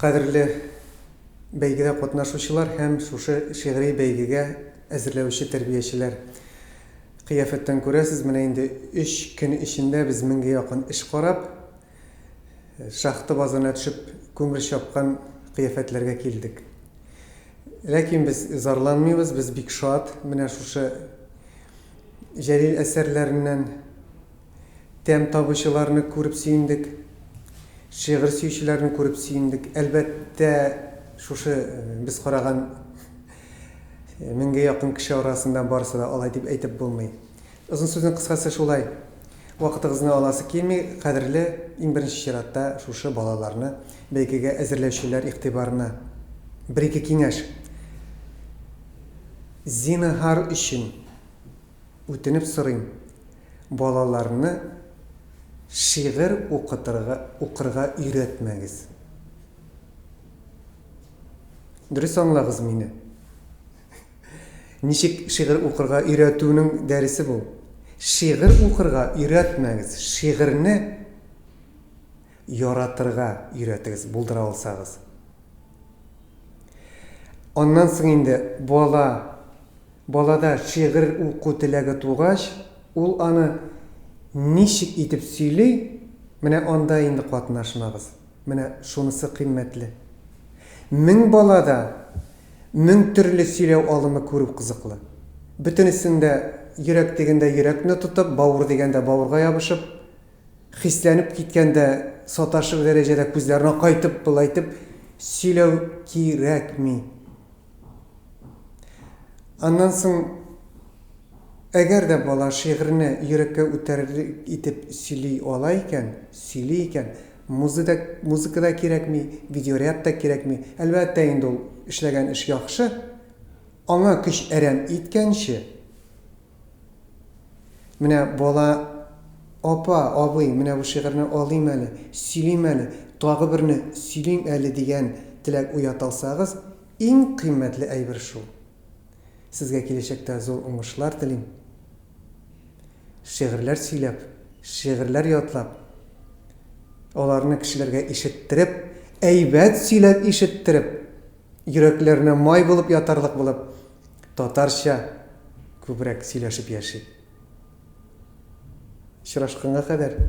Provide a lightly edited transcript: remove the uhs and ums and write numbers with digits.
Кадерле бәйгедә катнашучылар һәм шушы шигъри бәйгегә әзерләүче тәрбиячеләр! Кыяфәттән күрәсез, менә инде өч көн эчендә без меңгә якын эш карап, шахта базына төшеп күмер чапкан кыяфәтләргә килдек. Ләкин без зарланмыйбыз, без бик шат. Менә шушы Җәлил әсәрләреннән тәм табучыларны күреп сөендек, шигырь сөючеләрне күреп сөендек. Әлбәттә, шушы без караган меңгә якын кеше арасында барысы да алай дип әйтеп булмый. Озын сүзнең кыскасы шулай. Вакытыгызны аласы килми, кадерле, иң беренче чиратта шушы балаларны бәйгегә әзерләүчеләр игътибарына бер-ике киңәш. Зинһар өчен, үтенеп сорыйм, балаларны шигырь укытырга, укырга өйрәтмәгез. Дөрес аңлагыз мине. Ничек шигырь укырга өйрәтүнең дәресе бу. Шигырь укырга өйрәтмәгез, шигырьне яратырга өйрәтегез, булдыра алсагыз. Аннан соң инде бала, балада шигырь уку теләге тугач, ул аны ничек итеп сөйли, менә анда инде катнашмагыз. Менә шунысы кыйммәтле. Мең балада мең төрле сөйләү алымы күрү кызыклы. Бөтенесен дә йөрәк дигәндә йөрәкне тотып, бавыр дигәндә бавырга ябышып, хисләнеп киткәндә саташыр дәрәҗәдә күзләрен акайтып, болай итеп сөйләү кирәкми. Аннан соң, әгәр дә бала шигырьне йөрәккә үтәрлек итеп сөйли ала икән, сөйли икән, музыка, музыка да кирәкми, видеоряд та кирәкми. Әлбәттә инде ул эшләгән эш яхшы, аңа көч әрәм иткәнче, Менә бала, Апа, абый, менә бу шигырьне алыйм әле, сөйлим әле, тагы берне сөйлим әле дигән теләк уята алсагыз, иң кыйммәтле әйбер шул. Сезгә киләчәктә зур уңышлар телим. Шигырьләр сөйләп, шигырьләр ятлап, аларны кешеләргә ишеттереп, әйбәт сөйләп ишеттереп, йөрәкләренә май булып ятарлык булып, татарча күбрәк сөйләшеп яшик. Очрашканга кадәр.